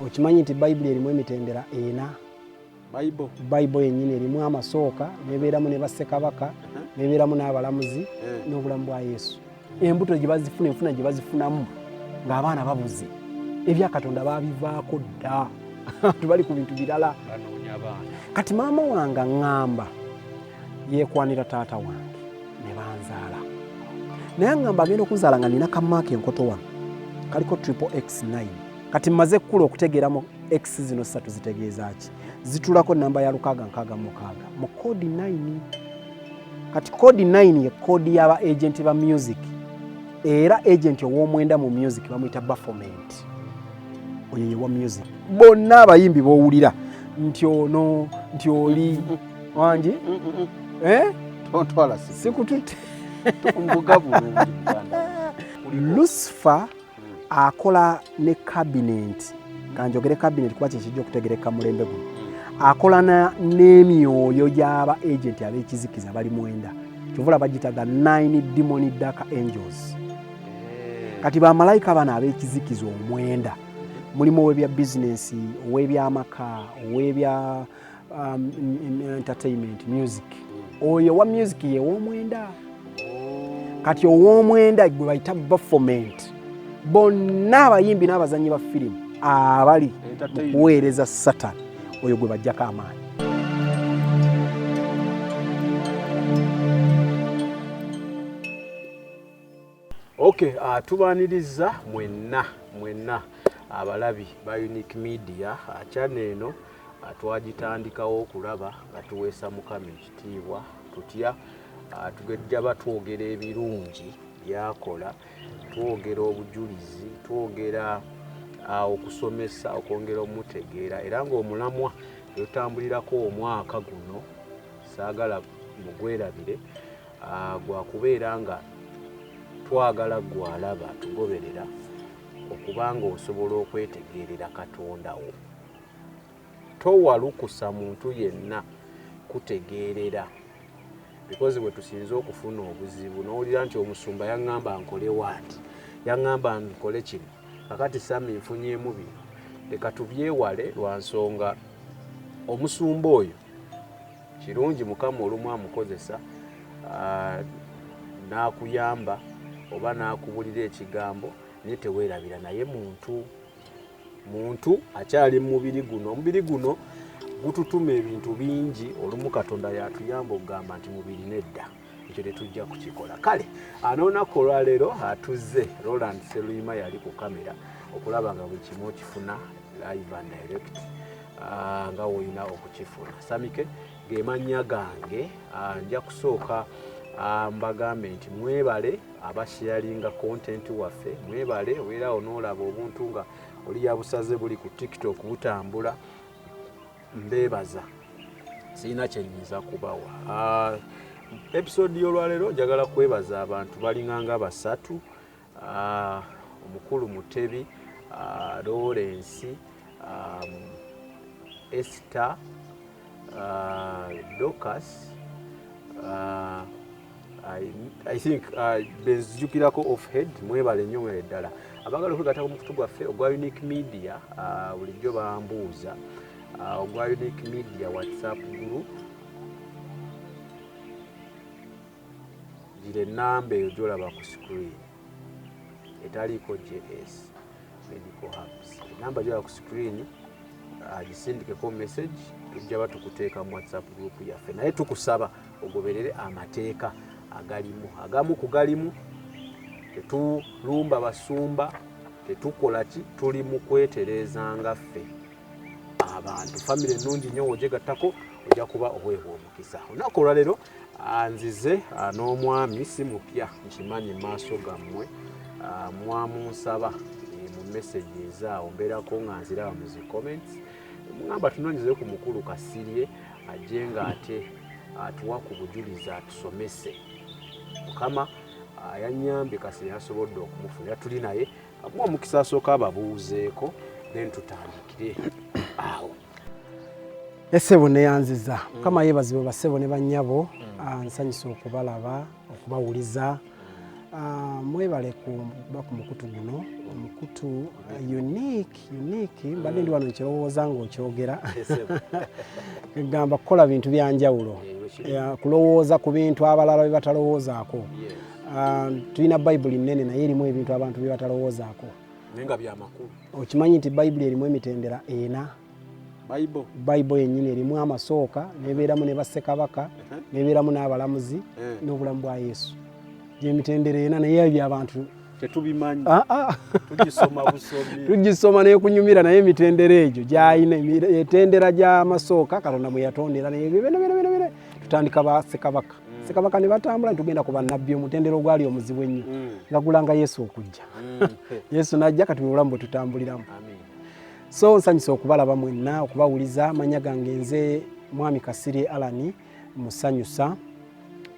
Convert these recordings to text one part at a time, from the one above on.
Okimanyi nti Bayibuli erimu emitendera ena? Bayibuli yennyini erimu amasooka, nebeeramu ne bassekabaka, nebeeramu n'abalamuzi, n'obulamu bwa Yesu. Embuto gye bazifuna, enfuna gye bazifunamu ng'abaana babuze, ebya Katonda babivaako dda, abantu bali ku bintu birala. Kati maama wange aŋŋamba yeekwanira taata wange ne banzaala, naye aŋŋamba agenda okunzaala nga nina kamaaka enkoto wano kaliko 999. Kati mmaze kukula okutegeera mu x zino ssatu zitegeeza ki, zitulako namba ya 666 mu code 9. Kati code 9 ye code y'aba agent ba music, era agent ow'omwenda mu music bamuyita Baphomet, oyo ye wa music. Bonna abayimbi b'owulira nti ono nti oli wangi, eh? Tontwala. Sikututte. Mbuga bulungi, muganda. Lucifer akola ne cabinet, kanjogere cabinet kuba kyekijja okutegereka mulembe guno. Akola n'emyoyo gy'aba agent ab'ekizikiza bali 9, kyovula bagita the nine demon dark angels. Kati bamalayika bano ab'ekizikiza 9 mulimu ow'ebya bizinensi, ow'ebyamaka, ow'ebya entertainment, music. Oyo owa music ye 9. Kati 9 gwe bayita Baphomet. Bonna abayimbi n'abazanyi ba firimu abali mu Entertainment. kuweereza Satan, oyo gwe bajjako amaanyi. Okay, tubaniriza mwenna mwenna abalabi ba Unique Media. Channel eno twagitandikawo okulaba nga tuweesa Mukama ekitiibwa. Tutya? Tugejja batwogera ebirungi byakola, twogera obujulizi, twogera okusomesa, okwongera omutegeera, era ng'omulamwa tutambulirako omwaka guno, saagala mugwerabire, gwakubeera nga twagala gwalaba tugoberera okubanga osobola okwetegeerera Katonda wo. Towalukusa muntu yenna kutegeerera, because bwe tusinze okufuna obuzibu, n'owulira nti omusumba yaŋŋamba nkole waati, yaŋŋamba nkole kino, kakati sami nfunyeemu bino. Leka tubyewale lwa nsonga omusumba oyo kirungi Mukama olumu amukozesa n'akuyamba oba n'akubulira ekigambo, naye teweerabira naye muntu, muntu akyali mu mubiri guno. Omubiri guno gututuma ebintu bingi, olumu Katonda yatuyamba okugamba nti mubiri nedda, ekyo tetujja kukikola. Kale n'olunaku olwaleero atuzze Roland Seruyima yali ku kamera okulaba nga buli kimu okifuna live and direct, nga woolina okukifuna. Samike gemannya gange. Nja kusooka mbagambe nti mwebale abasharinga content waffe, mwebale. Obeerawo n'olaba obuntu nga oli yabusaze buli ku TikTok butambula, mbeebaza, sirina kyenyinza kubawa. Episode y'olwaleero njagala kwebaza abantu balinganga basatu, omukulu Mutebi Lawrence, Esther, Dorcas, I think benzijukirako off head. Mwebale nnyo, mwebale ddala. Abagala okwegatta ku mukutu gwaffe ogwa Unique Media, bulijjo bambuuza ogwa Unique Media WhatsApp group, gira enamba eyo gyolaba ku screen etaliiko JS Medical Hubs. Enamba gyolaba ku screen gisindikeko message, tujja batukuteeka mu WhatsApp group yaffe. Naye tukusaba ogoberere amateeka agalimu. Agamu ku galimu, tetulumba basumba, tetukola ki, tuli mu kwetereeza nga ffe abantu. Famire ennungi nnyo, wogyegattako ojja kuba oweebwa omukisa. Olunaku olwaleero nzize n'omwami si mupya, nkimanyi maaso gammwe, mwamunsaba mu message ezaawo mbeerako nga nziraba mu zi comments, mugamba tunoonyezeyo ku mukulu Kasirye ajje nga ate atuwa ku bujulizi, atusomese. Mukama yanyambye, Kasirye yasobodde okumufunira, tuli naye. Amuwa omukisa asooka ababuuzeeko, then tutandikire awo. Essebo neyanziza, Mukama yeebazibwe. Bassebo ne bannyabo, nsanyusa okubalaba, okubawuliza. Mwebale kuba ku mukutu guno, omukutu unique. Mbadde ndi wano nkirowooza ng'okyogera, gamba kukola bintu byanjawulo, kulowooza ku bintu abalala bye batalowoozaako. Tulina Bayibuli nnene, naye erimu ebintu abantu bye batalowoozaako. Naye nga byamakulu. Okimanyi nti Bayibuli erimu emitendera ena? Bible. Bayibuli yennyini erimu amasooka, nebeeramu ne bassekabaka, nebeeramu n'abalamuzi, n'obulamu bwa Yesu. Gyemitendera ena, naye ebyo abantu tetubimanyi. Ah, ah. Tugisoma busomi. Tugisoma nekunyumira, naye emitendera egyo gyayina etendera gy'amasooka Katonda mwe yatondera, naye ebyo byona byona byona byona tutandika ba ssekabaka, ssekabaka ne batambula, netugenda ku bannabbi, omutendera ogwali omuzibu ennyo, nga gulanga Yesu okujja. Yesu najja, kati bwe bulamu bwe tutambuliramu. Amin. So nsanyusa okubalaba mwenna, okubawuliza. Amanya gange nze Mwami Kasirye Alani Musanyusa,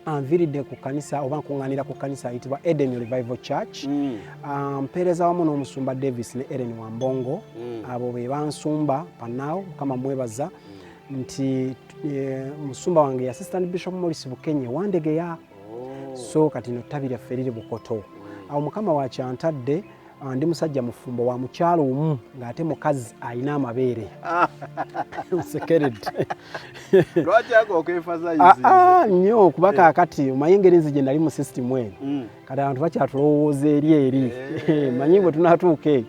anviiridde ku kanisa oba nkuŋŋaanira ku kanisa ayitibwa Eden Revival Church. Mpeereza wamu n'omusumba Davis ne Eren Wambongo. Abo be bansumba panaawo. Mukama mwebaza nti musumba wange Assistant Bishop Morris Bukenye Wandegeya. Oh. So kati no ttabi lyaffe liri Bukoto. Awo Mukama wakyantadde. Ndi musajja mufumbo wa mukyalo omu, ng'ate mukazi alina amabeere. Nsekeredde. Lwaki ako Ah, okemphasize? Ah, nnyo, kuba kaakati omanyi engeri nze gye nali mu system eno, kati abantu bakyatulowooza eri. Manyi bwe tunaatuuka eyo,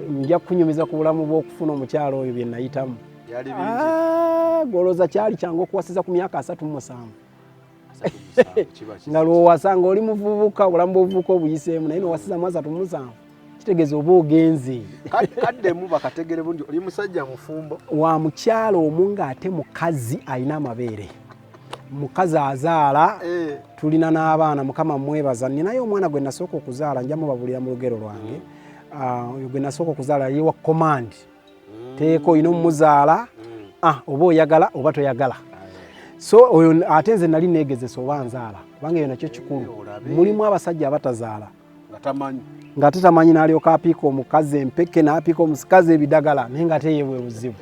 nja kukunyumiza ku bulamu bw'okufuna omukyalo oyo bye nayitamu. Byali bingi. Ah, golooza kyali kyangu okuwasiza ku myaka 37? 37 kiba kizibu. Nga lwowasa nga oli muvubuka, obulamu bw'obuvubuka obuyiseemu, naye nowasiza mu 37 kitegeeza oba ogenze. Kaddemu bakategere bungi, oli musajja mufumbo. Wa mukyalo omu, ng'ate mukazi alina amabeere, mukazi azaala. Tulina n'abaana, Mukama mwebaza. Ninayo omwana gwe nasooka okuzaala, nja mubabulira mu lugero lwange. Oyo gwe nasooka okuzaala ye wa command, teeka olina omumuzaala, oba oyagala oba toyagala. So oyo ate nze nali neegezesa oba nzaala, kubanga eyo nakyo kikulu. Olabe. Mulimu abasajja abatazaala. Nga tamanyi. Ng'ate tamanyi, n'alyoka apiika omukazi empeke, n'apiika omukazi ebidagala, naye ng'ate ye bwe buzibu.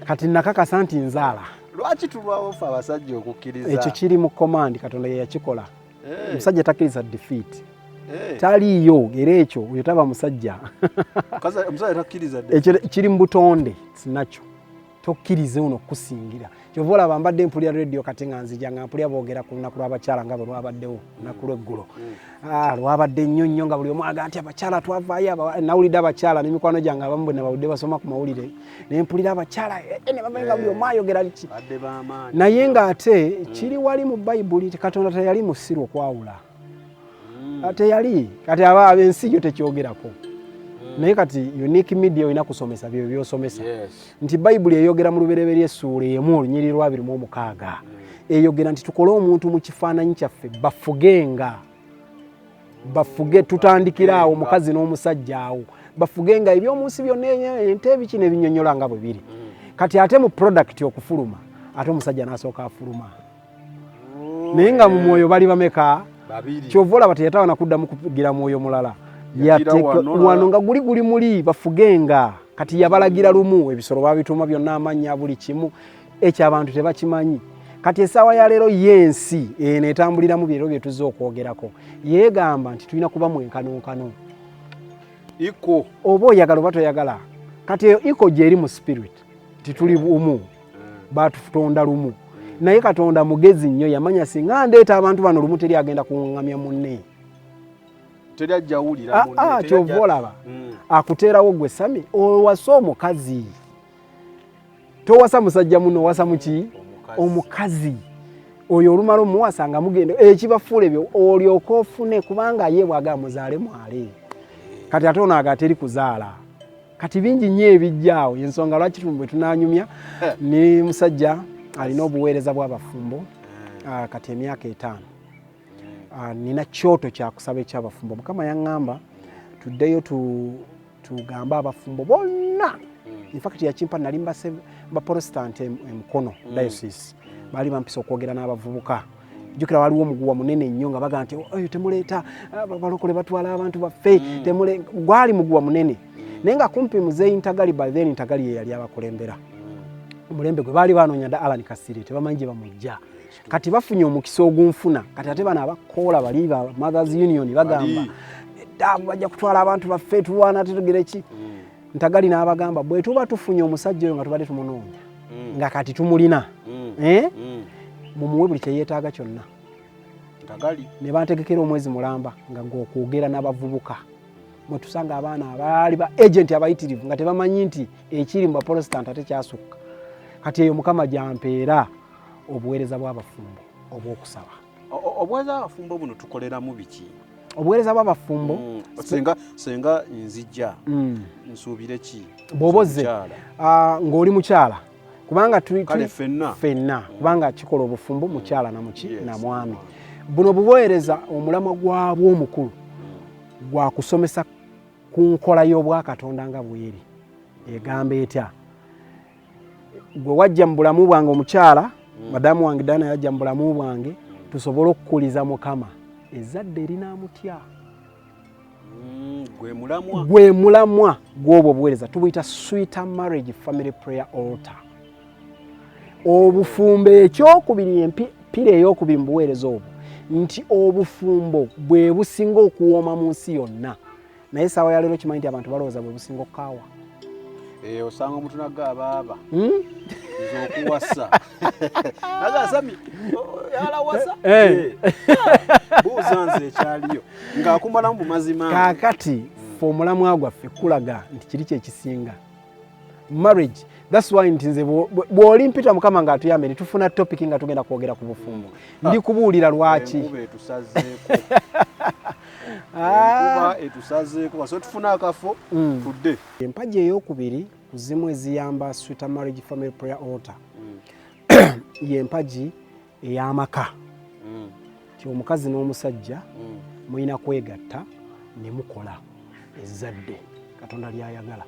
Kati nakakasa nti nzaala. Lwaki tulwawo ffe abasajja okukkiriza? Ekyo kiri mu command, Katonda ye yakikola. Omusajja takkiriza defeat. Taliiyo, era ekyo oyo taba musajja. Omusajja takkiriza defeat. Ekyo kiri mu butonde, sinakyo tokkirize ono okukusingira. Kyova olaba mbadde mpulira radio kati nga nzija, nga mpulira boogera ku lunaku lw'abakyala nga bwe lwabaddewo olunaku lw'eggulo. Lwabadde nnyo nnyo, nga buli omu aga nti abakyala twavaayo. Nawulidde abakyala n'emikwano gyange abamu bwe nabawulidde basoma ku mawulire, ne mpulira abakyala ne bavayo nga buli omu ayogera ki. Badde b'amaanyi. Naye ng'ate kiri wali mu Bayibuli, Katonda teyali musiru okwawula. Teyali. Kati aba ab'ensi yo tekyogerako, naye kati Unique Media olina kusomesa byo byosomesa. Nti Bayibuli eyogera mu Lubereberye essuula 1 olunyiriri lwa 26, eyogera nti tukole omuntu mu kifaananyi kyaffe, bafugenga, bafuge. Tutandikira awo, omukazi n'omusajja awo bafugenga ebyomunsi byonna, ente, ebiki, n'ebinyonyola nga bwe biri. Kati ate mu product okufuluma, ate omusajja n'asooka afuluma, naye nga mu mwoyo bali bameka? Babiri. Kyova olaba teyatawana kuddamu kugira mwoyo mulala. Yagira wano. Wano nga guli muli bafugenga. Kati yabalagira lumu, ebisolo babituuma byonna amannya, buli kimu. Ekyo abantu tebakimanyi. Kati essaawa ya leero y'ensi eno etambuliramu byero bye tuzze okwogerako, yeegamba nti tulina kuba mwenkanonkano. Iko. Oba oyagala oba toyagala. Kati eyo iko gyeri mu spirit, tituli bumu, batutonda lumu. Naye Katonda mugezi nnyo, yamanya singa ndeeta abantu bano lumu, teri agenda kuŋŋamya munne. Teri ajja wulira munne, teri Kyova olaba akuteerawo gwe Sami, owasa omukazi, towasa musajja muno, owasa muki? Omukazi. Omukazi oyo olumala omuwasa nga mugenda ekibafuula ebyo, olyoka ofune, kubanga ye bwagamba muzaale mwale. Kati ate ono aga teri kuzaala. Kati bingi nnyo ebijja awo, ensonga lwaki bwe tunanyumya. Ni musajja alina obuweereza bw'abafumbo, kati emyaka 5. Nina kyoto kyakusaba ekyabafumbo. Mukama yaŋŋamba tuddeyo tugambe abafumbo bonna. In fact yakimpa nali mbaprotestant emukono diocese, baali bampisa okwogera n'abavubuka. Jjukira waliwo omuguwa munene nnyo nga baga nti oyo temuleeta, balokole batwala abantu baffe, gwali muguwa munene. Naye nga kumpi muzeeyi Ntagali, by then Ntagali ye yali abakulembera omulembe gwe, baali banoonya dda Alan Kasirye, tebamanyi gye bamujja. Kati bafunye omukisa ogunfuna. Kati ate bano abakoola bali ba Mothers Union bagamba edda bajja kutwala abantu baffe, tulwana tetugere ki. Ntagali n'abagamba bwe tuba tufunye omusajja oyo nga tubadde tumunoonya, nga kati tumulina, eh? Mumuwe buli kyeyeetaaga kyonna. Ne bantegekera omwezi mulamba nga gwokwogera n'abavubuka, mwetusanga abaana abaali ba agent abayitirivu nga tebamanyi nti ekiri mu baprotestant ate kyasukka. Kati eyo Mukama gyampeera obuweereza bw'abafumbo obw'okusaba. Obuweereza bw'abafumbo buno tukoleramu biki? Obuweereza bw'abafumbo, Senga nzijja, nsuubire ki? Bw'oba ozze ng'oli mukyala, kubanga Kale ffenna. Ffenna, kubanga kikola obufumbo mukyala na muki na mwami. Buno buweereza omulamwa gwabwo omukulu gwa kusomesa ku nkola y'obwakatonda nga bweri egamba etya. Gwe wajja mu bulamu bwange omukyala, madamu wange Dana yajja mu bulamu bwange tusobole okukuliza Mukama ezzadde erinaamutya. Gwe mulamwa. Gwe mulamwa gw'obwo obuweereza, tubuyita Sweeter Marriage Family Prayer Altar. Obufumbo ekyokubiri, empira eyokubiri mu buweereza obwo, nti obufumbo bwe businga okuwooma mu nsi yonna, naye essaawa ya leero kimanyi nti abantu balowooza bwe businga okukaawa. Osanga omuntu nagga abaaba nze okuwasa nagasami yalawasa. Buuza nze ekyaliyo ng'akumalamu bumazima. Kaakati ffe omulamwa gwaffe kulaga nti kiri kyekisinga marriage. That's why nti nze bw'oli mpita Mukama ng'atuyambe ne tufuna topic nga tugenda kwogera ku bufumbo, ndi kubuulira lwaki. Enkuba etusazeeko. Enkuba etusazeeko, kaso tufune akafo tudde. Empagi eyokubiri ku zimu eziyamba Sweeter Marriage Family Prayer Altar y'empagi ey'amaka, ti omukazi n'omusajja mulina kwegatta ne mukola ezzadde Katonda lyayagala.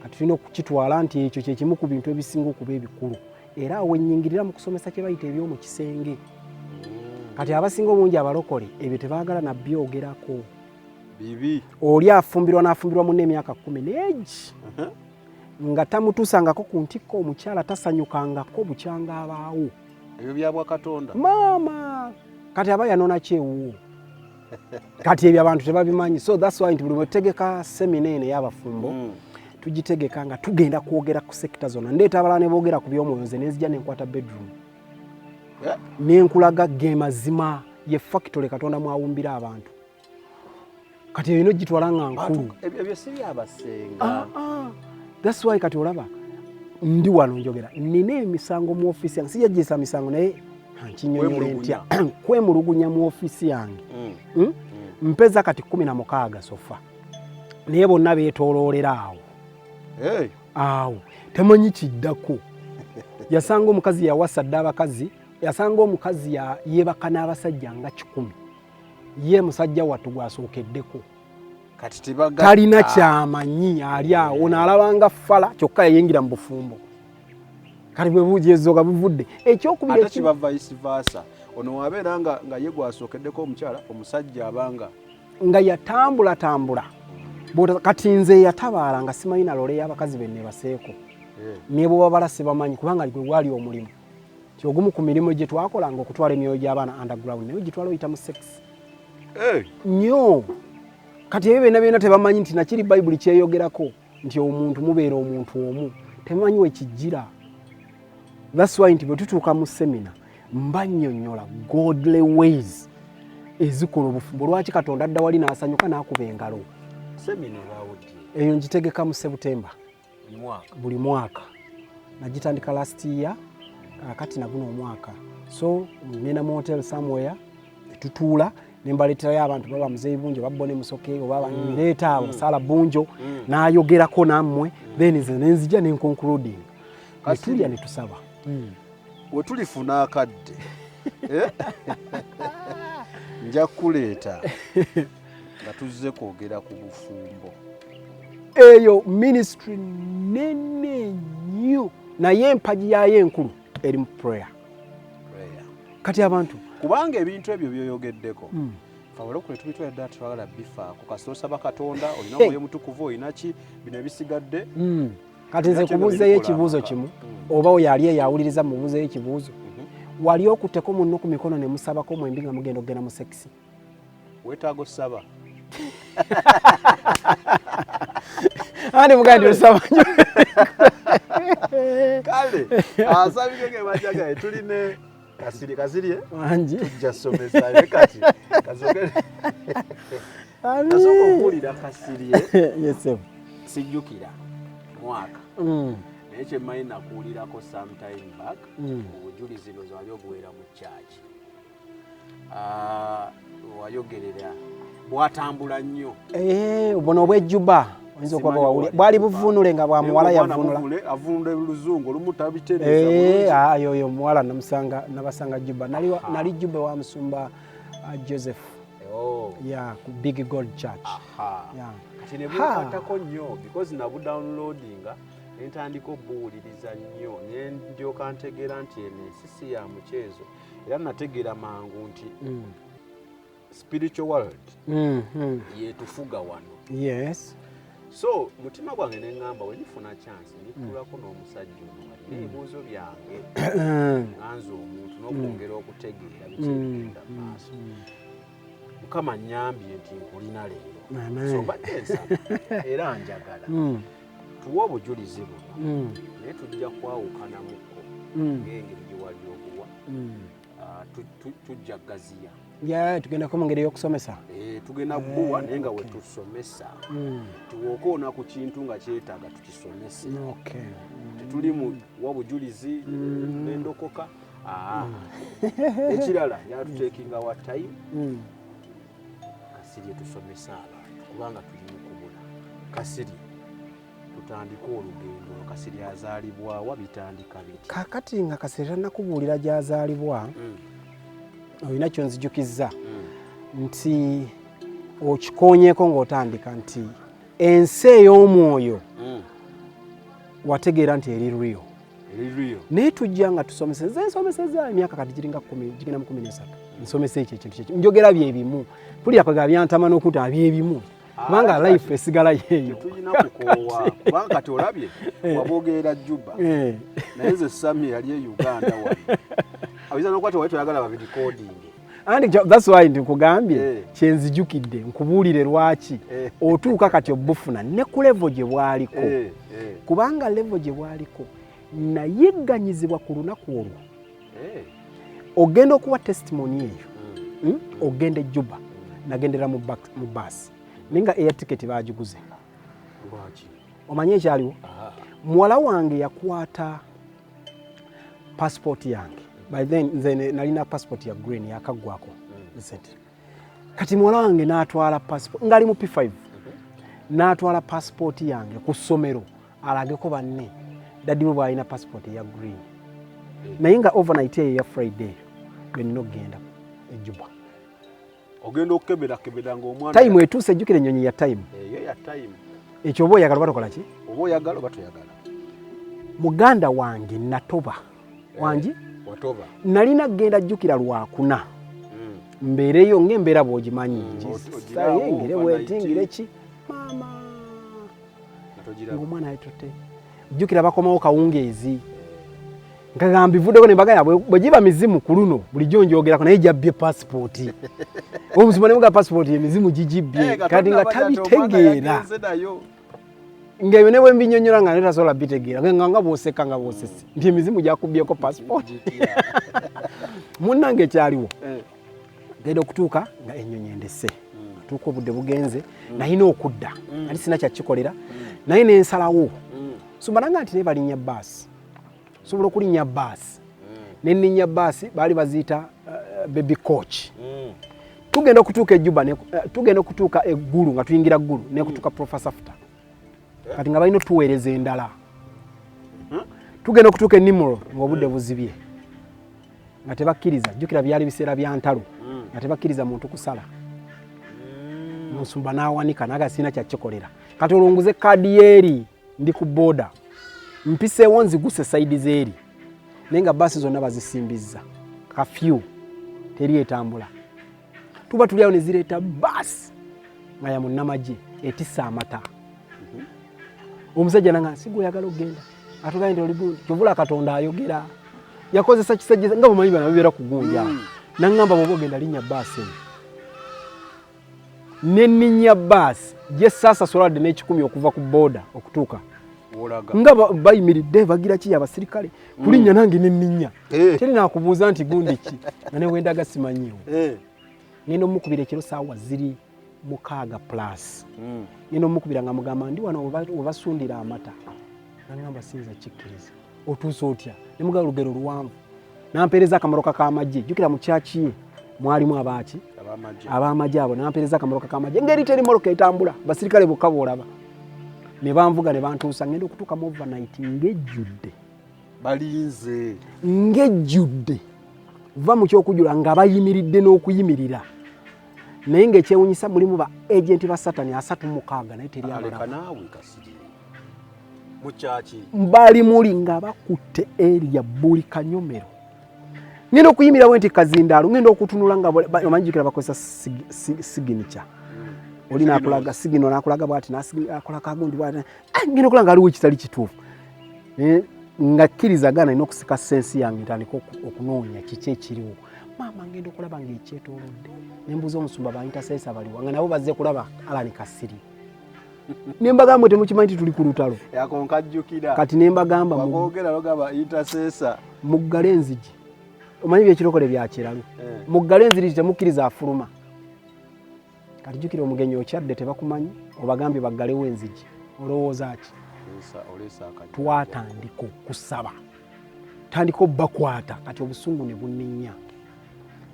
Kati tulina okukitwala nti ekyo kyekimu ku bintu ebisinga okuba ebikulu, era awo wennyingirira mu kusomesa kye bayita eby'omu kisenge. Kati abasinga obungi abalokole ebyo tebaagala nabyogerako. Bibi. Oli afumbirwa n'afumbirwa munne emyaka 10 n'egi nga tamutuusangako ku ntikko, omukyala tasanyukangako bukyanga abaawo. Ebyo byabwa Katonda. Maama kati aba yanona kyewuwo. Kati ebyo abantu tebabimanyi. So that's why nti buli bwetutegeka semina eno ey'abafumbo, tugitegeka nga tugenda kwogera ku sector zonna. Ndeeta abalala ne boogera ku by'omwoyo, nze nenzija nenkwata bedroom nenkulaga ge mazima ye factory Katonda mwawumbira abantu. Kati erina ogitwala nga nkulu. Ebyo si byabasenga. That's why kati olaba ndi wano njogera, nina emisango mu ofiisi yange, sijja giyisa misango, naye nkinyonyola ntya kwemulugunya mu ofiisi yange. Mpeza kati 16 so far, naye bonna beetooloolera awo awo, temanyi kiddako. Yasanga omukazi yawasa dde abakazi, yasanga omukazi yeebaka n'abasajja nga 100, ye musajja wattu gwasookeddeko. Kati tebagatta. Talina kyamanyi, ali awo naalabanga fala, kyokka yayingira mu bufumbo. Kati bwe bujezoga buvudde ekyokubiri Ate kiba vice versa, ono wabeera nga ye gwasookeddeko omukyala, omusajja abanga nga yatambulatambula. Kati nze yatabaala nga simanyi na lole y'abakazi be nebaseeko, ne bwebabala sibamanyi, kubanga gwe gwali omulimu ti ogumu ku mirimu gye twakolanga okutwala emyoyo gy'abaana underground, naye ogitwala oyita mu sex nnyo. Kati ebyo byonna byonna tebamanyi nti nakiri Bayibuli kyeyogerako nti omuntu mubeera omuntu omu, tebamanyi wekijjira. That's why nti bwe tutuuka mu semina mbannyonnyola godly ways ezikola obufumbo, lwaki Katonda adda wali n'asanyuka n'akuba engalo. Semina ebaawo ddi? Eyo ngitegeka mu Sebutemba. Buli mwaka? Buli mwaka. Nagitandika last year, kakati naguno omwaka. So ngenda mu hotel somewhere, tutuula nembaleeterayo abantu baba Muzeeyi Bunjo, babbone Musoke, oba ndeeta abo Sala Bunjo, n'ayogerako nammwe, then nze nenzija nenconcluding, netulya netusaba. We tulifuna akadde, nja kukuleeta nga tuzze kwogera ku bufumbo. Eyo ministry nene nnyo, naye empagi yaayo enkulu eri mu prayer. Prayer. Kati abantu Kubanga ebintu ebyo byoyogeddeko, fe abalokole tubitwala ddala, tetwagala bifaako. Kasita osaba Katonda, olina Omwoyo Mutukuvu, olina ki, bino ebisigadde Kati nze Nakyo kubuuzeyo bikola ekibuuzo amaka. kimu, oba oyo ali eyo awuliriza, mubuuzeyo ekibuuzo. Wali okutteko munno ku mikono ne musabako mwembi nga mugenda okugenda mu sex? Weetaaga osaba. Andi muganda nti osaba nnyo. Kale asabike ge bajagaye tuline Kasirye, Kasirye Wangi. Tujja somesa naye kati kasooke nasooka okuwulira Kasirye. Yes, sir. Sijjukira mwaka. Naye kye mmanyi nakuwulirako sometime back mu bujulizi ndowooza wali obuweera mu church. Wayogerera bwatambula nnyo. Buno obw'ejjuba oyinza okuba Simanyi bwawulira. wali Bwali juba. buvunule nga bwa Naye muwala ng'omwana yavunula. muvule, avunula oluzungu olumu tabitereeza bulungi. Oyo omuwala nabasanga Juba. Nali Juba wa musumba Joseph. Yeah, ku Big Gold Church. Yeah. Kati ne bunkwatako nnyo because nabudownloadinga ne ntandika obuwuliriza nnyo ne ndyoka ntegeera nti eno ensi si ya mukyezo, era nategeera mangu nti spiritual world yetufuga wano. So mutima gwange ne ŋŋamba we ndifuna chance ndituulako n'omusajja ono nga nina ebibuuzo byange nga nze omuntu n'okwongera okutegeera biki ebigenda mu maaso. Mukama nnyambye nti nkulina leero. Amen. So mbadde nsaba era njagala tuwe obujulizi buno, naye tujja kwawukanamukko ng'engeri gye wali obuwa. Tujja gaziya. Yeah, tugendako mu ngeri y'okusomesa. Tugenda kubuwa naye nga we tusomesa. Tuwookoona ku kintu nga kyetaaga tukisomese. Tetuli mu wa bujulizi, n'endokoka. Ekirala, yatutekinga wa time. Kasirye tusomesa abantu kubanga tuli mu kubula. Kasirye tutandike olugendo. Kasirye azaalibwa wa, bitandika biti? Kaakati nga Kasirye tannakubuulira gy'azaalibwa, olina ky'onzijukizza nti okikoonyeeko ng'otandika nti ensi ey'omwoyo wategeera nti eri real. Eri real. Naye tujja nga tusomesa, nze nsomeseza emyaka kati giringa 10, gigenda mu 13. Nsomesa ekyo ekintu kyekyo. Njogera bye bimu. Mpulira kwegamba byantama n'okunta bye bimu. Kubanga life esigala yeeyo. Tetulina kukoowa, kubanga kati olabye waboogerera Juba. Naye nze Sami yali e Uganda wano. Ayinza n'okuba tewali toyagala babirecordinge. And that's why nkugambye kyenzijukidde nkubuulire lwaki otuuka kati obufuna ne ku level gye bwaliko. Kubanga level gye bwaliko nayigganyizibwa ku lunaku olwo. Ogenda okuwa testimony eyo, Ogenda e Juba, nagendera mu baasi naye nga air ticket baagiguze. Lwaki? Omanyi ekyaliwo? Muwala wange yakwata passport yange. By then nze nalina passport ya green yakaggwako recent. Kati muwala wange n'atwala passport ngali mu P5, n'atwala passport yange ku ssomero alageko banne daddy we bw'alina passport eya green, naye nga overnight eyo ya Friday lwe nina okugenda e Juba. Ogenda okukeberakebera ng'omwana Time etuuse, ejjukira ennyonyi ya time. Eyo ya time. Ekyo oba oyagala oba tokola ki? Oba oyagala oba toyagala. Muganda wange natoba wangi. Watoba. Nalina kugenda jjukira Lwakuna, mbeereyo ng'embeera bw'ogimanyi. Ogiraawo, ngire bwenti overnight. Ngire ki maama Nga togiraba. Ng'omwana yatutte, jjukira bakomawo kawungeezi, nga mbivuddeko ne mbagamba bwe giba mizimu ku luno bulijjo njogerako naye gyabbye pasipooti. Omusumba ne muga pasipooti emizimu gigibbye. Kati nga tabitegeera yagenze nayo. Ng'ebyo ne bwe mbinyonnyola nga netasobola bitegeera, nga bw'oseka nga bw'osese nti emizimu gyakubyeko pasipooti. Munnange ekyaliwo, genda okutuuka nga ennyonyi endese, atuuka obudde bugenze, nalina okudda nali sina kyakikolera naye nensalawo. Sumba nanga nti naye balinnya baasi, sobola okulinnya baasi nenninnya baasi baali baziyita baby coach. Tugenda okutuuka ejuba, tugenda okutuuka eggulu nga tuyingira ggulu nekutuuka Professor Futa, kati nga balina otuweereza endala. Tugenda okutuuka enimuro ng'obudde buzibye nga tebakkiriza, jjukira byali biseera bya ntalo, nga tebakkiriza muntu kusala. Musumba n'awanika naga sirina kyakikolera. Kati olwo nguze kaadi yeeri, ndi ku booda, mpiseewo nziguse side zeeri, naye nga baasi zonna bazisimbizza, kafyu teri etambula. Tuba tuli awo ne zireeta baasi nga ya munnamagye etisse amata. Omusajja nanga sigwe oyagala okugenda, atugambye nti oli gundi kyovula Katonda ayogera. Yakozesa kisajja nga bumanyi bana babeera ku gundi awo. N'aŋŋamba bw'oba ogenda linnya bbaasi eno. Ne nninnya bbaasi gye saasasula wadde n'ekikumi okuva ku booda okutuuka. Nga bayimiridde bagira ki abasirikale kulinnya nange ne nninnya. Teri nakubuuza nti gundi ki nga ne wendaga simanyiiwo. Ngenda omukubira ekiro saawa ziri 6 plus. Ngenda omukubira nga mugamba ndi wano webasundira amata. Nangamba siyinza kikkiriza. Otuuse otya? Ne mugamba olugero luwanvu. Nampeereza akamoroka k'amagye. Jjukira mu kyaki ye mwalimu abaaki? Ab'amagye abo. Nampeereza akamoroka k'amagye. Ngeri teri moroka etambula. Basirikale bokka b'olaba. Ne banvuga ne bantuusa ngenda okutuuka mu overnight ng'ejjudde. Balinze. Ng'ejjudde. Va mu ky'okujula nga bayimiridde n'okuyimirira. Naye ng'ekyewunyisa mulimu ba agenti ba Satani 36 naye teri abalaba. Naawe Kasirye. Mu kyaki? Bali muli nga bakutte area buli kanyomero. Ngenda okuyimirira bwe nti kazindaalo, ngenda okutunula nga omanyi jjukira bakozesa signature. Oli n'akulaga signal n'akulaga bw'ati, n'akola kagundi bw'ati. Ngenda okulaba nga waliwo ekitali kituufu. Nga kkiriza gaana nina okusika sensi yange ntandike okunoonya kiki ekiriwo. Maama ngenda okulaba ng'ekyetoolodde. Ne mbuuza omusumba ba intercessor baliwa nga nabo bazze kulaba Allan Kasirye. Ne mbagamba temukimanyi nti tuli ku lutalo. Yako nkajjukira. Kati ne mbagamba Wakoogera logamba intercessor. Muggale enzigi. Omanyi by'ekirokole bya kiralu. Muggale enzigi temukkiriza afuluma. Kati jjukira omugenyi okyadde tebakumanyi, obagambye baggalewo enzigi. Olowooza ki? Twatandika okusaba. Tandika obbakwata kati obusungu ne bunninya.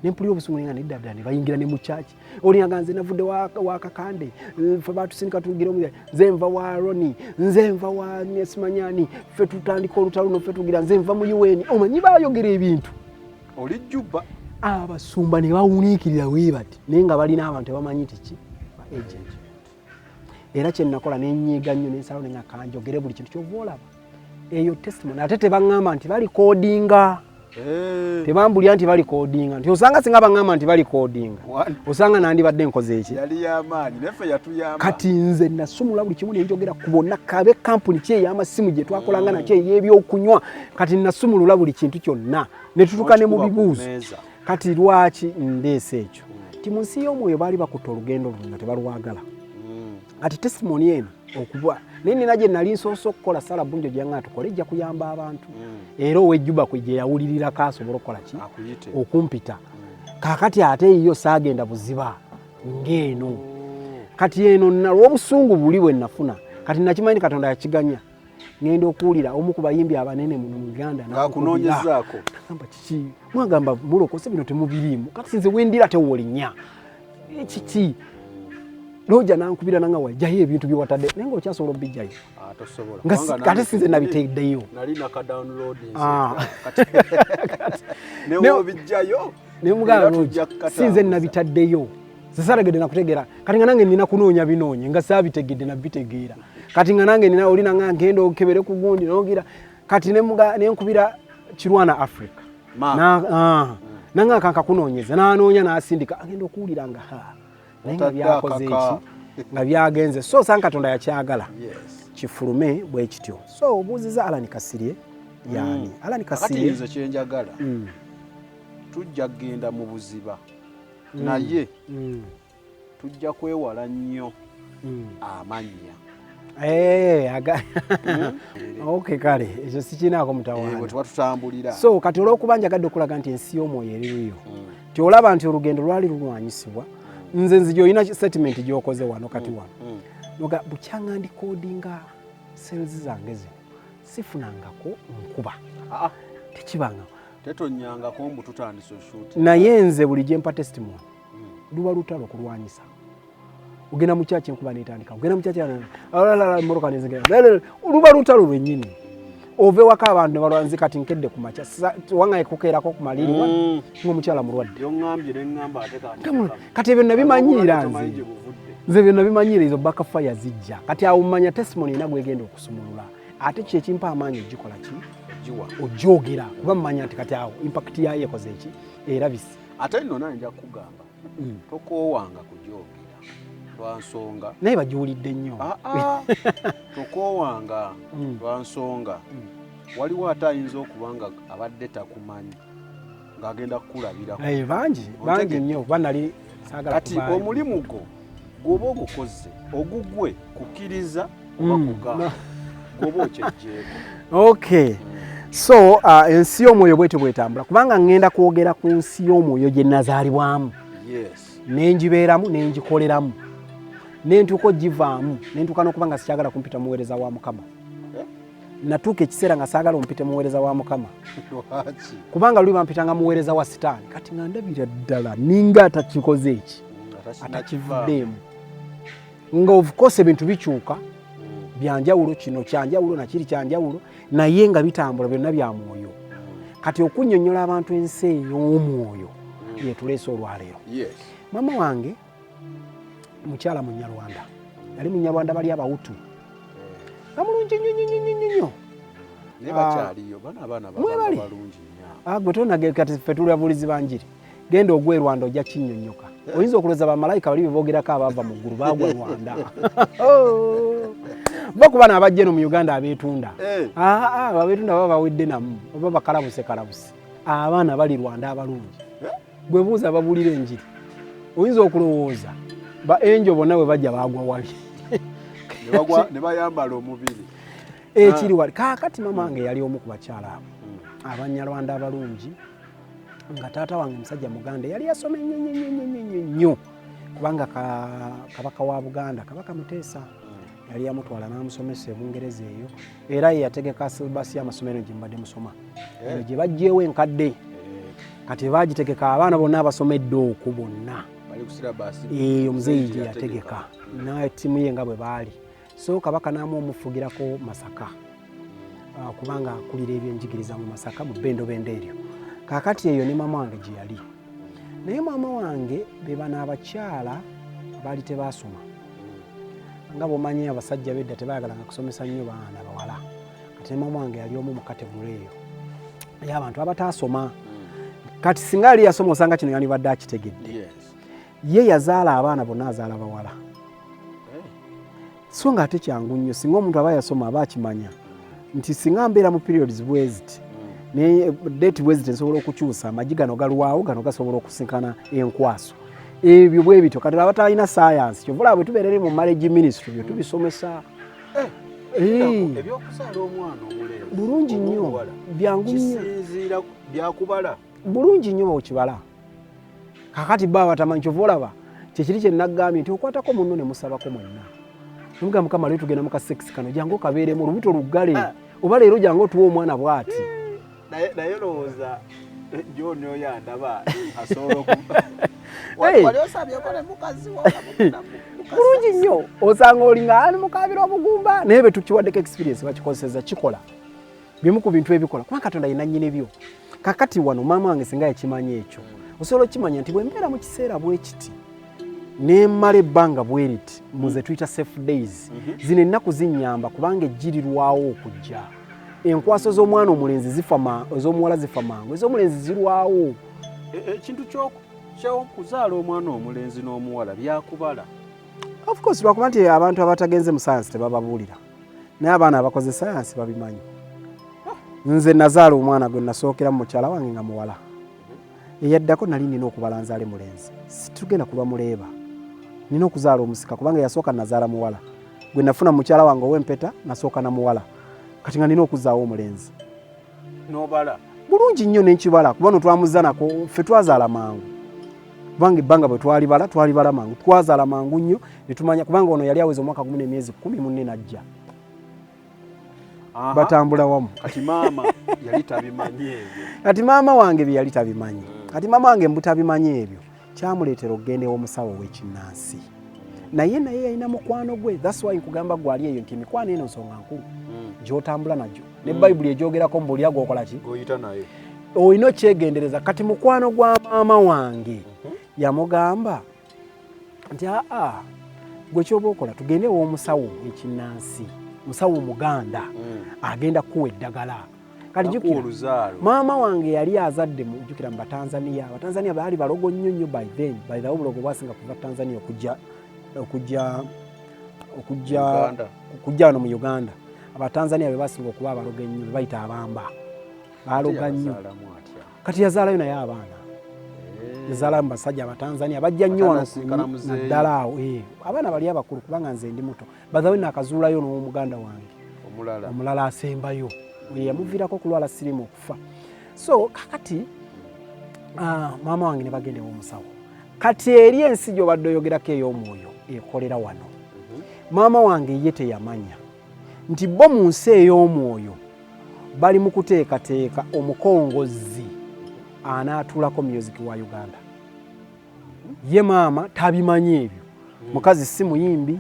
Ne mpulira obusungu nga nedda ddala ne bayingira ne mu kyaki. Oli nga nze navudde wa Kakande, ffe baatusindika tugire omuyaga, nze nva wa Roni, nze nva wa Nesimanyani, ffe tutandika olutalo luno, ffe tugira, nze nva mu UN. Omanyi baayogera ebintu. Oli Juba. Abasumba ne bawuniikirira bwe bati, naye nga balina abantu tebamanyi nti ki ba agent. Era kye nakola ne nnyiiga nnyo ne nsalawo ne nga kanjogere buli kintu ky'ova olaba. Eyo testimony ate tebaŋŋamba nti balikodinga. Tebambulira nti balikodinga. Nti osanga singa baŋŋamba nti balikodinga. Osanga nandibadde nkoze eki? Yali y'amaanyi, naye ffe yatuyamba. Kati nze nasumula buli kimu ne njogera ku bonna kabe kampuni ki ey'amasimu gye twakolanga nakyo ey'ebyokunywa. Kati nasumulula buli kintu kyonna ne tutuuka ne mu bibuuzo. Kati lwaki ndeese ekyo? Nti mu nsi y'omwoyo baali bakutte olugendo luno nga tebalwagala. Kati testimony eno okuba naye nina gye nali nsoose okukola Sara Bunjo gye yaŋŋamba tukole ejja kuyamba abantu. Era ow'ejjuba kwe gye yawulirirako asobole okukola ki? Okumpita. Kaakati ate yo saagenda buziba ng'eno. Kati eno nalw'obusungu buli bwe nafuna. Kati nakimanyi Katonda yakiganya. Ngenda okuwulira omu ku bayimbi abanene muno mu Uganda Ng'akunoonyezaako. Agamba kiki? Mwagamba mulokose bino temubiriimu. Kati nze wendira tewolinya. Kiki? Roger n'ankubira nanga wajjayo ebintu bye watadde naye ng'okyasobola obijjayo. Tosobola. Nga kati sinze nabiteddeyo. Nali naka downloading. Ne wobijjayo. Ne mugamba Roger, sinze nabitaddeyo. Sisalagedde nakutegeera. Kati nga nange nina kunoonya binoonye nga saabitegedde nabitegeera. Kati nga nange nina oli nanga ngenda okebere ku gundi n'ogira. Kati ne nkubira Kirwana Africa. Nanga akanka kunoonyeza n'anoonya n'asindika agenda okuwulira nga ha. Naye nga byakoze eki nga byagenze. So osanga Katonda yakyagala kifulume bwe kityo. So obuuziza Allan Kasirye yaani? Allan Kasirye. Kati nze kye njagala. Tujja kugenda mu buziba. Naye tujja kwewala nnyo amannya. Okay, kale ekyo sikinaako mutawaana. Bwe tuba tutambulira. So kati olw'okuba njagadde okulaga nti ensi y'omwoyo eririyo, nti olaba nti olugendo lwali lulwanyisibwa, nze nzija olina statement gy'okoze wano kati wano. Noga bukyanga ndikodinga sales zange zino sifunangako nkuba. Tekibanga. Tetonyangako mbu tutandise oshoot. Naye nze buli gye mpa testimony luba lutalo okulwanyisa. Ogenda mu kyaki enkuba n'etandika, ogenda mu kyaki mmotoka n'ezigenda, luba lutalo lwennyini. Ova ewaka abantu ne balwa, nze kati nkedde ku makya, wangaye kukeerako ku maliri wano, ng'omukyala mulwadde. Yoŋŋambye ne ŋŋamba ate kati Kati ebyo nabimanyiira Tomanyi nze. gye buvudde. Nze ebyo nabimanyiira ezo backfire zijja. Kati awo mmanya testimony erina gwegenda okusumulula. Ate ki ekimpa amaanyi ogikola ki? Ogiwa. Ogyogera kuba mmanya nti kati awo impact yaayo ekoze ki? Erabise. Ate nno nange nja kukugamba, tokoowanga kugyogera lwa nsonga. Naye bagiwulidde nnyo. Tokoowanga lwa nsonga. Waliwo ate ayinza okuba nga abadde takumanyi ng'agenda kukulabirako. Bangi bangi nnyo, kuba nali saagala. Kati omulimu gwo gwoba ogukoze ogugwe kukkiriza oba kugaana, gwoba okyejjeeko. Okay, so ensi y'omwoyo bwetyo bwetambula, kubanga ŋŋenda kwogera ku nsi y'omwoyo gye nazaalibwamu, nengibeeramu, nengikoleramu, nentuuka ogivaamu, nentuuka n'okuba nga sikyagala kumpita muweereza wa Mukama. Natuuka ekiseera nga saagala ompite muweereza wa Mukama, kubanga luli bampitanga muweereza wa Sitaani. Kati nga ndabira ddala ninga atakikoze eki, atakivuddeemu, nga of course ebintu bikyuka, byanjawulo, kino kyanjawulo nakiri kyanjawulo, naye nga bitambula byonna bya mwoyo. Kati okunnyonnyola abantu ensi ey'omwoyo yetuleese olwaleero. Mama wange mukyala Munyarwanda, yali Munyarwanda, bali Abawutu, nga mulungi nnyo nnyo nnyo nnyo nnyo. Mwebali gwe tonage. Kati ffe tuli babuulizi ba njiri. Genda ogwe e Rwanda, ojja kinnyonnyoka. Oyinza okulowooza bamalayika bali bebogerako abaava mu ggulu baagwa Rwanda. Bo ku bano abajja eno mu Uganda abeetunda, abeetunda baba bawedde namu oba bakalabuse kalabuse. Abaana bali Rwanda abalungi, gwe buuza babuulira enjiri, oyinza okulowooza ba angel bonna bwe bajja baagwa wali. Ne bayambala omubiri. Ekiri wali. Kaakati mama wange yali omu ku bakyala abo Abanyarwanda abalungi, nga taata wange musajja Muganda yali yasoma ennyo nnyo nnyo nnyo nnyo nnyo, kubanga kabaka wa Buganda, Kabaka Muteesa, yali yamutwala n'amusomesa e Bungereza eyo, era ye yategeka syllabus y'amasomero gye mbadde musoma eno gye baggyewo enkadde. Kati bagitegeka abaana bonna abasomedde okwo bonna. Bali ku syllabus. Eyo muzeeyi gye yategeka na ttiimu ye nga bwe baali. So kabaka n'amu omufugirako Masaka, kubanga akulira ebyenjigiriza mu Masaka mu bbendobendo eryo. Kaakati eyo ne maama wange gye yali, naye maama wange be bano abakyala baali tebaasoma. Nga bw'omanyi abasajja bedda tebayagalanga kusomesa nnyo baana bawala. Kati ne maama wange yali omu mu category eyo ey'abantu abataasoma. Kati singa yali yasoma, osanga kino yandibadde akitegedde. Ye yazaala abaana bonna azaala bawala, so nga ate kyangu nnyo singa omuntu aba yasoma aba akimanya nti singa mbeera mu periods bwe ziti ne date bwe ziti, nsobola okukyusa amagi gano galwawo, gano gasobola okusinkana enkwaso, ebyo bwe bityo. Kati abatalina science, kyova olaba bwe tubeera eri mu marriage ministry byo tubisomesa. Ebyokuzaala omwana omulenzi Bulungi oba nnyo. omuwala, Byangu nnyo. Kisinziira byakubala. Bulungi nnyo bwekibala. Kakati ba batamanyi, kyova olaba kyekiri kye naggambye nti okwatako munno ne musabako mwenna, nemugamba, "Mukama, leero tugenda mu ka sex kano, jangu okabeeremu olubuto luggale, oba leero jangu otuwa omwana bw'ati." Naye olowooza John oyo andaba asobola oku Hey. Wali osabyeko ne mukazi wo nga mugenda mu Bulungi nnyo, osanga oli nga ali mukabira obugumba, naye bwe tukiwaddeko experience bakikozeseza, kikola. Bimu ku bintu ebikola, kuba Katonda yina nnyini byo. Kakati wano maama wange singa yakimanya ekyo, osobola okukimanya nti bwe mbeera mu kiseera bwe kiti nemmala ebbanga bwe riti muze tuyita safe days, zino ennaku zinnyamba kubanga ejjirirwawo okujja. Enkwaso z'omwana omulenzi zifa ez'omuwala zifa mangu, ez'omulenzi zirwawo. Ekintu kyokuzaala omwana omulenzi n'omuwala byakubala. Of course, lwakuba nti abantu abatagenze mu sayansi tebababuulira, naye abaana abakoze sayansi babimanyi. Nze nazaala omwana gwe nasookera mu mukyala wange nga muwala, eyaddako nali nina okubala nzaale mulenzi. Situgenda kulwa muleeba, nina okuzaala omusika, kubanga yasooka nazaala muwala. Gwe nafuna mukyala wange ow'empeta nasooka na muwala, kati nga nina okuzaawo omulenzi. N'obala. Bulungi nnyo, nenkibala, kuba no twamuzza nako. Ffe twazaala mangu, kubanga ebbanga bwe twalibala, twalibala mangu, twazaala mangu nnyo netumanya, kubanga ono yali aweza omwaka 1 n'emyezi 10, munne najja. Batambula wamu. Kati maama yali tabimanyi ebyo. Kati maama wange bye yali tabimanyi. Kati maama wange mbutabimanyi ebyo kyamuleetera okugenda ew'omusawo ow'ekinnansi, naye yalina mukwano gwe. That's why nkugamba gwali eyo nti emikwano eno nsonga nkulu gy'otambula nagyo, ne Bayibuli egyogerako mbuulira gwokola ki. Goyita naye. Olina okyegendereza. Kati mukwano gwa maama wange yamugamba nti, "Aa, gwe kyoba okola, tugende ew'omusawo ekinnansi, musawo Muganda, agenda kukuwa eddagala." Kati Akuwa jjukira oluzaalo. Maama wange yali azadde mu, jjukira, mu Batanzania. Abatanzania baali balogo nnyo nnyo by then. By the way, obulogo bwasinga kuva Tanzania okujja Uganda. okujja wano mu Uganda. Abatanzania be basinga okuba abaloga ennyo, be bayita abamba, baloga nnyo. Kati yazaalayo naye abaana, yazaalayo mu basajja Abatanzania bajja nnyo wano naddala awo abaana bali abakulu, kubanga nze ndi muto. Bazawe nakazuulayo n'omuganda wange omulala asembayo yamuviirako okulwala sirimu okufa. So kakati maama wange ne bagenda ew'omusawo. Kati eri ensi gy'obadde oyogerako ey'omwoyo ekolera wano. Maama wange ye teyamanya nti bo mu nsi ey'omwoyo bali mu kuteekateeka omukongozzi anaatuulako music wa Uganda. Ye maama tabimanyi ebyo, mukazi si muyimbi,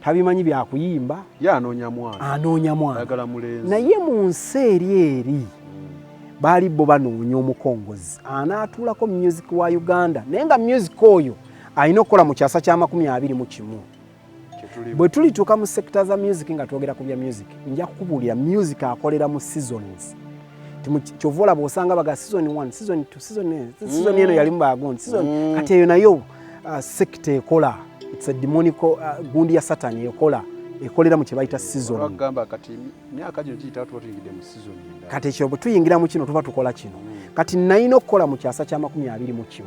tabimanyi byakuyimba, anoonya mwana, naye mu nsi eri baali bo banoonya omukongozi anaatuulako music wa Uganda, naye nga music oyo alina okukola mu kyasa kya 21. Bwe tulituuka mu sector za music nga twogera ku bya music, nja kukubuulira music akolera mu seasons. Kyova olaba osanga baga season 1, season 2, season season eno yalimu bagundi season. Kati eyo nayo sector ekola, it's a demonic gundi ya Satan ekola, ekolera mu kye bayita season. Kati myaka gino giyita tuba tuyingidde mu season endala. Kati ekyo bwe tuyingira mu kino tuba tukola kino. Kati nalina okukola mu kyasa kya 21,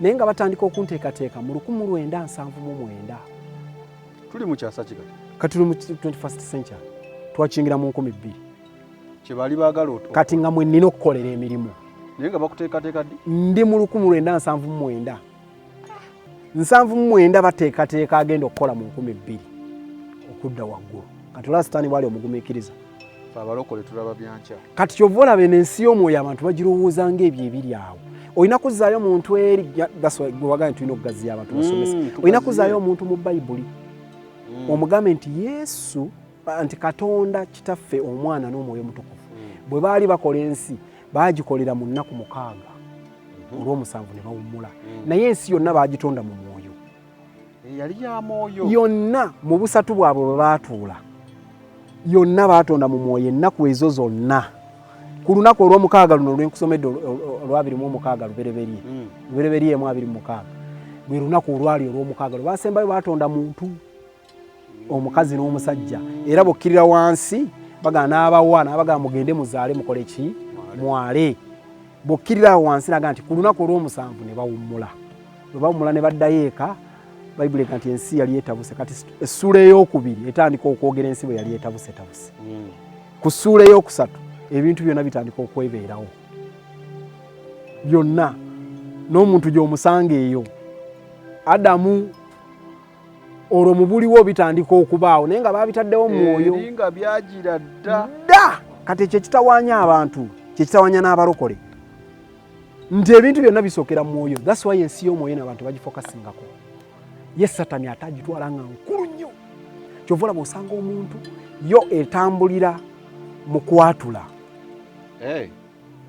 naye nga batandika okunteekateeka mu 1979. Tuli mu kyasa ki kati? Kati tuli mu 21st century, twakiyingira mu 2000. Kyebaali baagala. Kati nga mwe nnina okukolera emirimu. Naye nga bakuteekateeka ddi? Ndi mu 1979. 79 bateekateeka agenda okukola mu 2000 okudda waggulu. Kati olaba Sitaani bwali omugumiikiriza. Abalokole tulaba byankya. Kati kyova olaba eno ensi y'omwoyo abantu bagirowooza ng'ebyo ebiri awo. Olina kuzzaayo omuntu eri, gwe tulina okugaziya abantu basomesa. Olina kuzzaayo omuntu mu Bayibuli, omugambe nti Yesu, nti Katonda Kitaffe, Omwana n'Omwoyo Omutukuvu bwe baali bakola ensi baagikolera mu nnaku 6, olw'omusanvu ne bawummula, naye ensi yonna baagitonda mu mwoyo. Yali ya mwoyo yonna mu busatu bwabwe bwe baatuula, yonna baatonda mu mwoyo ennaku ezo zonna. Ku lunaku olw'omukaaga luno lwenkusomedde olwa 26 Lubereberye, Lubereberye 1:26, lwe lunaku olwali olw'omukaaga lwe basembayo baatonda muntu, omukazi n'omusajja. Era bokkirira wansi bagamba n'abawa n'abagamba mugende muzaale mukole ki, mwale. Bokkirira awo wansi naga nti ku lunaku olw'omusanvu ne bawummula. Bwe bawummula ne baddayo eka, Bayibuli ega nti ensi yali etabuse. Kati essuula ey'okubiri etandika okwogera ensi bwe yali etabusetabuse. Ku ssuula ey'okusatu ebintu byonna bitandika okwebeerawo byonna, n'omuntu gy'omusanga eyo Adamu, olwo mu buliwo bitandika okubaawo, naye nga babitaddewo mwoyo nga byagira dda dda. Kati ekyo ekitawaanya abantu, kyekitawaanya n'abalokole, nti ebintu byonna bisookera mu mwoyo. That's why ensi y'omwoyo n'abantu bagifocusingako. Ye Satani ate agitwala nga nkulu nnyo. Kyova olaba osanga omuntu yo etambulira mu kwatula.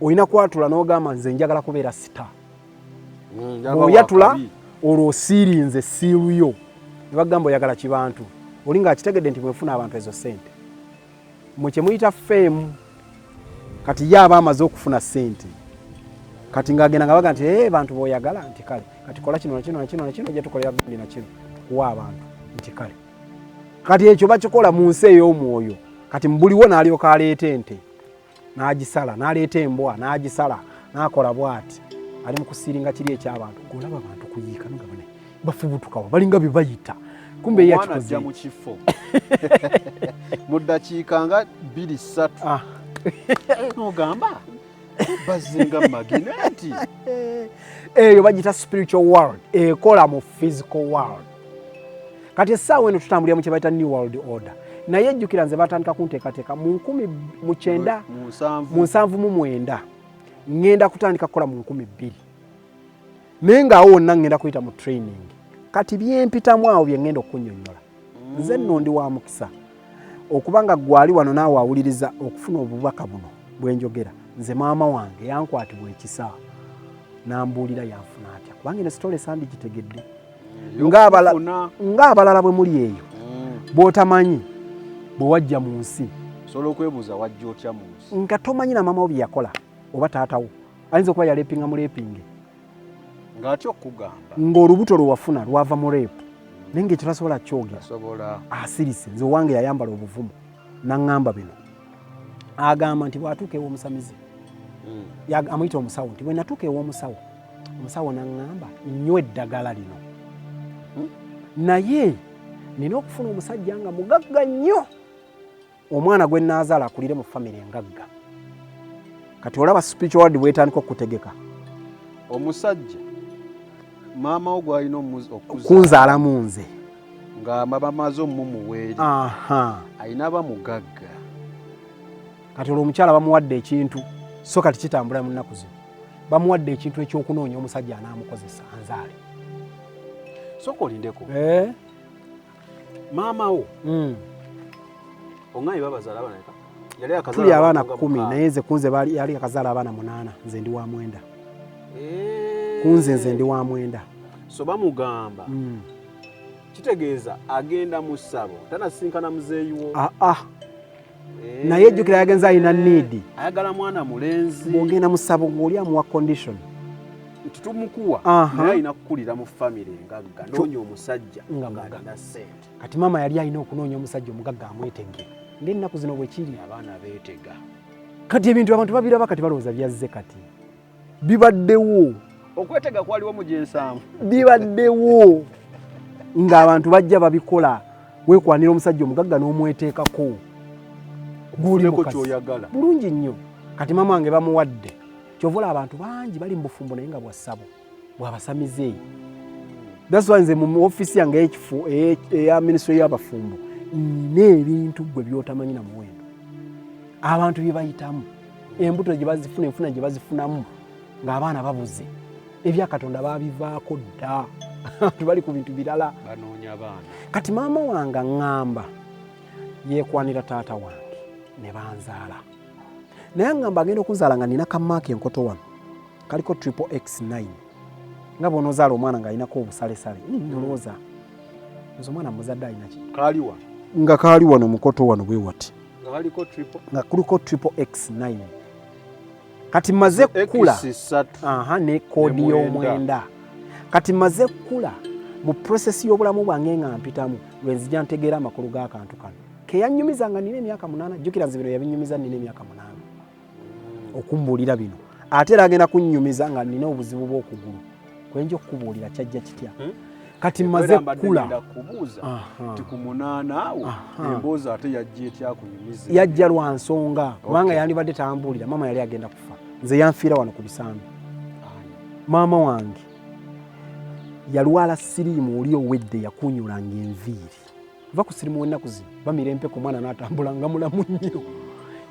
Olina kwatula n'ogamba nze njagala kubeera star. Bw'oyatula olwo osiirinze seal yo, ne bagamba oyagala kibantu, oli ng'akitegedde nti bwenfuna abantu ezo ssente mwe kye muyita fame. Kati ye aba amaze okufuna ssente, kati ng'agenda nga baga nti ee bantu b'oyagala, nti kale kati kola kino nakino nakino nakino, ojja tukolera gundi nakino tukuwa abantu, nti kale. Kati ekyo bakikola mu nsi ey'omwoyo. Kati mubuliwo n'alyoka aleeta ente n'agisala, n'aleeta embwa n'agisala, n'akola bw'ati, ali mu kusealinga kiri eky'abantu. Ng'olaba abantu kuyiika nogabane bafubutukawa, balinga bye bayita, kumbe ye Omwana ajja yakikoze mu kifo mu ddakiika nga 2, 3, nogamba bazinga magineti. Eyo bagita spiritual world ekola mu physical world. Kati essaawa eno tutambulira mu kye bayita new world order. Naye ejjukira nze batandika kunteekateeka mu nkumi mu kyenda mu nsanvu mu 79, ŋŋenda kutandika kukola mu 2000, naye ng'awo wonna ŋŋenda kuyita mu training. Kati byempitamu awo bye ŋŋenda okukunnyonnyola. Nze nno ndi wa mukisa okuba nga gwali wano naawe awuliriza okufuna obubaka buno bwe njogera. Nze maama wange yankwatibwa ekisa n'ambuulira yanfuna atya, kubanga eno story sandigitegedde ng'abalala bwe muli eyo bw'otamanyi bwe wajja mu nsi. Osobola okwebuuza wajja otya mu nsi nga tomanyi na maama wo bye yakola oba taatawo ayinza okuba yarapinga mu rapinge ng'atya okugamba ng'olubuto lwe wafuna lwava mu rape, naye ng'ekyo tasobola kyogera. Asobola. Asirise. Nze owange yayambala obuvumu. Naŋŋamba bino, agamba nti bw'atuuka ew'omusamize, amuyita omusawo, nti bwe natuuka ew'omusawo, omusawo naŋŋamba nnywa eddagala lino, naye nina okufuna omusajja nga mugagga nnyo, omwana gwe naazaala akulire mu famire engagga. Kati olaba spiritual world bwetandika okutegeka. Omusajja maama wo gwalina okuzaala kunzaalamu nze nga bamaze omumuwa eri, alina aba mugagga. Kati olwo omukyala bamuwadde ekintu, so kati kitambula mu nnaku zino, bamuwadde ekintu ekyokunoonya omusajja anaamukozesa anzaale. Sooka olindeko. Eh? Maama wo oŋŋambye babazaala abaana bameka? Yali akazaala Tuli abaana nga 10. 6. Naye nze kunze baali yali akazaala abaana 8, nze ndi wa 9. Kunze nze ndi wa 9. So bamugamba, kitegeeza agenda mu ssabo tanasinkana muzeeyi wo. Aa, naye jjukira yagenze alina need. Ayagala mwana mulenzi. Bw'ogenda mu ssabo ng'oli amuwa condition nti tumukuwa, naye alina kukulira mu famire engagga, noonya omusajja nga ng'alina mugagga. ssente. Kati maama yali alina okunoonya omusajja omugagga amwetege, ng'ennaku zino bwe kiri. Abaana beetega. Kati ebintu abantu babiraba kati balowooza byazze, kati bibaddewo. Okwetega kwaliwo mu gyensanvu. Bibaddewo ng'abantu bajja babikola, weekwanira omusajja omugagga n'omweteekako gw'oli Ofuneko mukazi. ky'oyagala. Bulungi nnyo. Kati maama wange bamuwadde, kyova olaba abantu bangi bali mu bufumbo naye nga bwassabo bwabasamize. That's why nze mu ofiisi yange ey'ekifu eya minisitule y'abafumbo nina ebintu gwe byotamanyi na muwendo, abantu bye bayitamu, embuto gye bazifuna, enfuna gye bazifunamu ng'abaana babuze, ebyakatonda babivaako dda, abantu bali ku bintu birala. Banoonya abaana. Kati maama wange aŋŋamba yeekwanira taata wange ne banzaala, naye aŋŋamba agenda okunzaala nga nina ka mark enkoto wano kaliko triple x9, nga bw'onoozaala omwana ng'alinako obusalesale. Nolowooza nze omwana muzadde alina ki? Kaaliwa? Nga kaali wano mukoto wano bwe wati. Nga kaliko triple Nga kuliko triple x9. Kati maze kukula X 3. Aha, ne code Ne 9. y'omwenda. Kati maze kukula mu process y'obulamu bwange nga mpitamu, lwe nzija ntegeera amakulu g'akantu kano keyanyumiza nga nina emyaka 8. Jjukira nze bino yabinyumiza nina emyaka 8 okumbuulira bino, ate era agenda kunnyumiza nga nina obuzibu bw'okugulu kwenja okukubuulira kyajja kitya. Kati maze Era mbadde kukula ngenda kubuuza nti ku 8 awo emboozi ate yajja etya kunyumiza? Yajja lwa nsonga, kubanga yandibadde tambuulira. Maama yali agenda kufa, nze yanfiira wano ku bisambi. Ani? Maama wange yalwala siriimu oli owedde, yakunyulanga enviiri. Va ku siriimu w'ennaku zino, bamira empeka, omwana n'atambula nga mulamu nnyo,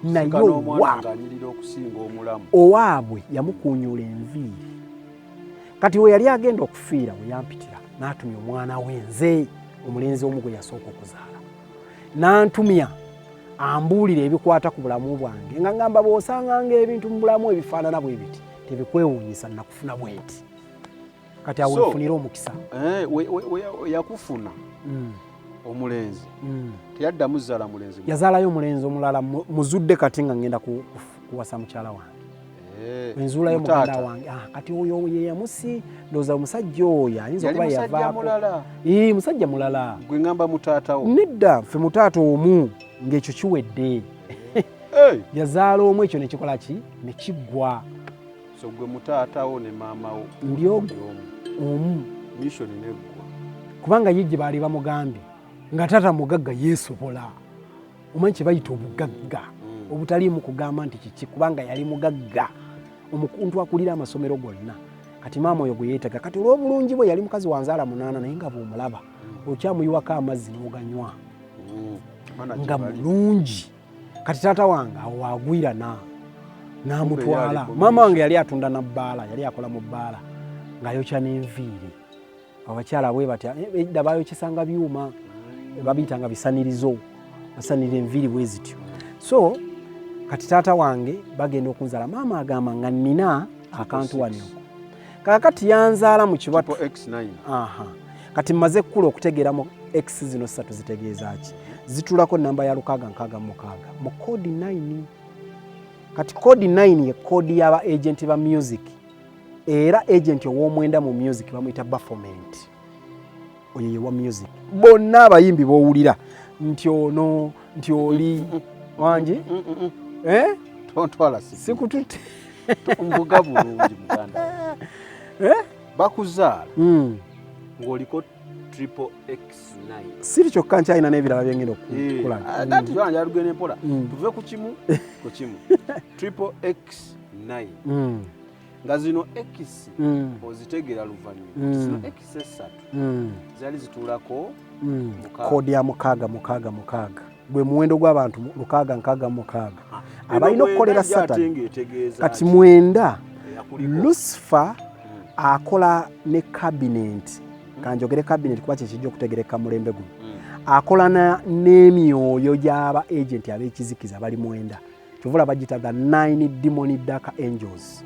naye Sika n'omwana owa ng'anyirira okusinga omulamu. Owaabwe yamukunyula enviiri. Kati we yali agenda okufiira, we yampitira n'atumya omwana we, nze omulenzi omu gwe yasooka okuzaala, n'antumya ambuulira ebikwata ku bulamu bwange, nga ngamba bw'osanganga ebintu mu bulamu ebifaanana bwe biti, tebikwewuunyisa nakufuna bwenti. Kati awo nfunira omukisa. Eh, yakufuna omulenzi, teyaddamu zaala mulenzi? Yazaalayo omulenzi omulala, muzudde kati nga ngenda kuwasa mukyala wange. Nzuulayo muganda Mutaata. wange. Ah, kati oyo ye yamusi, ndowooza omusajja oyo ayinza Yali okuba musajja yavaako. mulala? Ii, musajja mulala. Gwe ŋŋamba mutaatawo. Nedda, ffe mutaata omu, ng'ekyo kiwedde. Yazaala omu, ekyo nekikola ki, nekiggwa. So gwe mutaatawo ne maamawo Ndi ogwo. oli omu. Omu. Mission neggwa. Kubanga ye gye baali bamugambye nga taata mugagga, yeesobola, omanyi kye bayita obugagga obutaliimu kugamba nti kiki, kubanga yali mugagga omuntu akulira amasomero gonna. Kati maama oyo gwe yeetega, kati olw'obulungi bwe, yali mukazi wanzaala 8, naye nga bw'omulaba okyamuyiwako amazzi n'oganywa. Baana Nga gye bali. mulungi. Kati taata wange awo wagwirana n'amutwala. Kumbe yali Maama wange yali atunda na bbaala, yali akola mu bbaala ng'ayokya n'enviiri. Abakyala bwe batya, edda bayokyesanga byuma, babiyitanga bisanirizo, basanirira enviiri bwe zityo. So kati taata wange bagenda okunzaala, maama agamba nga nnina akantu wano. Kaakati yanzaala mu kibatu. Triple X9. Aha. Kati mmaze kkula okutegeera mu x zino ssatu zitegeeza ki. Zitulako namba ya 666 mu code 9. Kati code 9 ye code y'aba agent ba music, era agent ow'omwenda mu music bamuyita Baphomet. Oyo ye wa music. Bonna abayimbi b'owulira nti ono Nti oli wangi? Eh? Tontwala. Sikututte. Mbuga bulungi, muganda. Eh? Bakuzaala ng'oliko triple x9. Siri kyokka, nkyalina n'ebirala byengenda okukulaga. Nati jwana jalugende mpola. Tuve ku kimu ku kimu, triple x9, nga zino x ozitegeera luvannyuma. Zino x esatu zaali zituulako mukaaga. Code ya 666 gwe muwendo gw'abantu 666 abalina okukolera Satani. Ng'etegeeza Kati 9, eyakuliko. Lucifer akola ne cabinet. Kanjogere cabinet kuba kyekijja okutegereka mulembe guno. Akola n'emyoyo gy'aba agent ab'ekizikiza bali 9. Kyova olaba bagita the nine demon dark angels.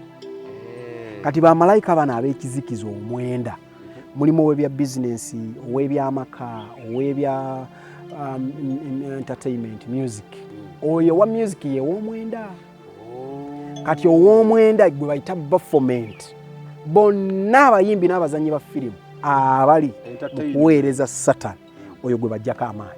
Kati bamalayika bano ab'ekizikiza 9 mulimu ow'ebya bizinensi, ow'ebyamaka, ow'ebya entertainment, music. Oyo owa music ye 9. Kati 9 gwe bayita Baphomet. Bonna abayimbi n'abazannyi ba firimu abali mu Entertainment. kuweereza Satan, oyo gwe bajjako amaanyi.